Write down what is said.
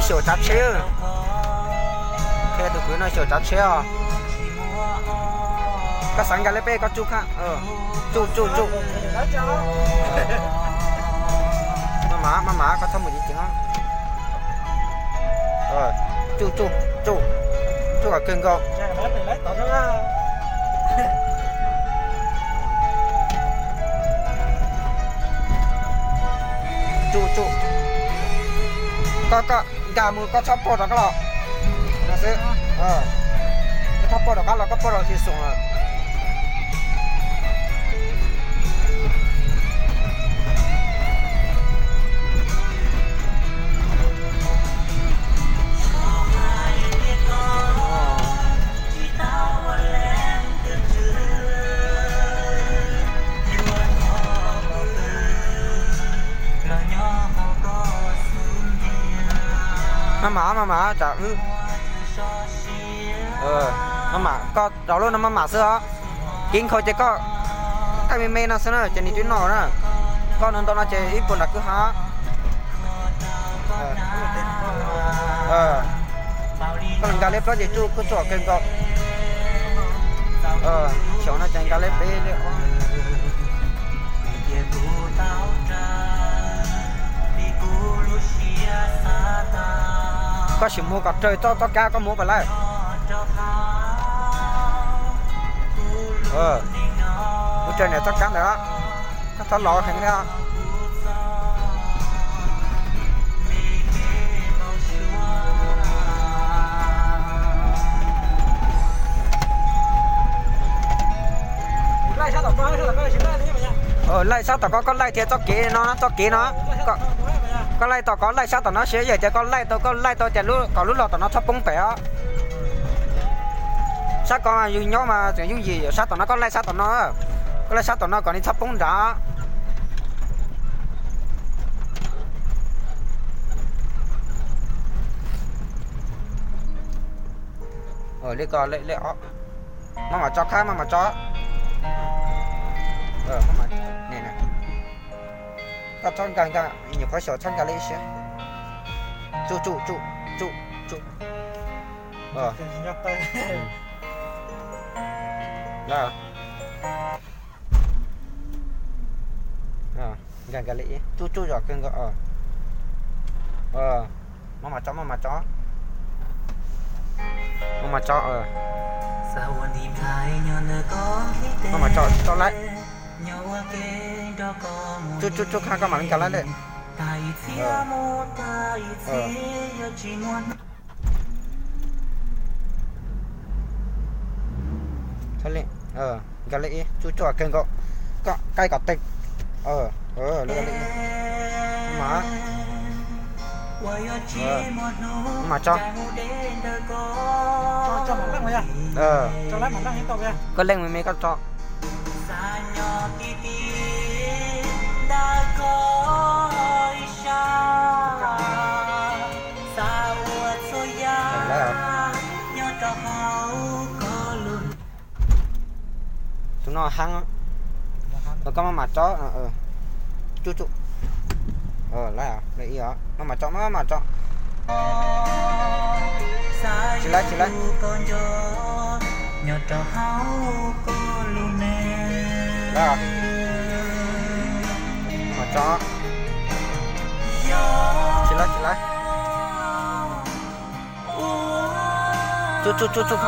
Xyaum tsav tsheb. Qhia tus kwv no xyaum tsav tsheb os. Koj xav nkag leb peb koj tsuj kha. Tsuj tsuj tsuj. Maj mam maj mam koj txhob mus ceev ceev. Tsuj tsuj tsuj. Tsuj kom kawg nkaus. Tsuj tsuj. Koj koj nkag mus koj txhob pog rov qab los. No xwb. Koj txhob pog rov qab los koj pog rau tsis xoom lawm. Maj mam maj mam tsam wb. Maj mam koj rau lub no maj mam xwb os. Kev nkhaus ces koj thaij me me no xwb na ces nws twb noj na. Koj no ntau no ces ib puas nram kwj ha. Koj los nkag leb plaub ces tsuj kuj tsuj kawg nkaus. Xyov no ces nkag leb peb leb. Koj sim mus kom raws txoj txoj kab koj mus pas lawm. Mus raws niam txoj kab ntawd, koj txhob los heev li. Laij sab tom koj, koj laij thiab txoj kev no, txoj kev no. Koj laij tom koj laij sab tom no, sis yog tias koj laij tau koj laij tau ces kom lub los tom no txhob poob pem os. Sab ko yus nyob mas tseem yooj yim, sab tom no koj laij sab tom no. Koj laij sab tom no kom nws txhob poob nrad. Li ko, maj mam tso khab, maj mam tso. Koj txhob nkag nkag, nyuam qhuav xyaum txhob nkag li ib siab. Tsuj tsuj tsuj tsuj tsuj. Nkag nkag li ib, tsuj tsuj zom kawg nkaus. Maj mam tso, maj mam tso. Maj mam tso. Maj mam tso, tso laib. Tsuj tsuj tsuj khab koj mam li nkag laib lawm. Nkag li ib, tsuj tsuj kawg nkaus. Koj qaij kom teg. Maj mam tso. Koj leej me me koj tso. Tus no haab. Koj maj mam tso. Tsuj tsuj. Maj mam tso, maj mam tso. Tsis laib, tsis laib. Maj mam tso. Tsis laib, tsis laib. Tsuj tsuj tsuj tsuj.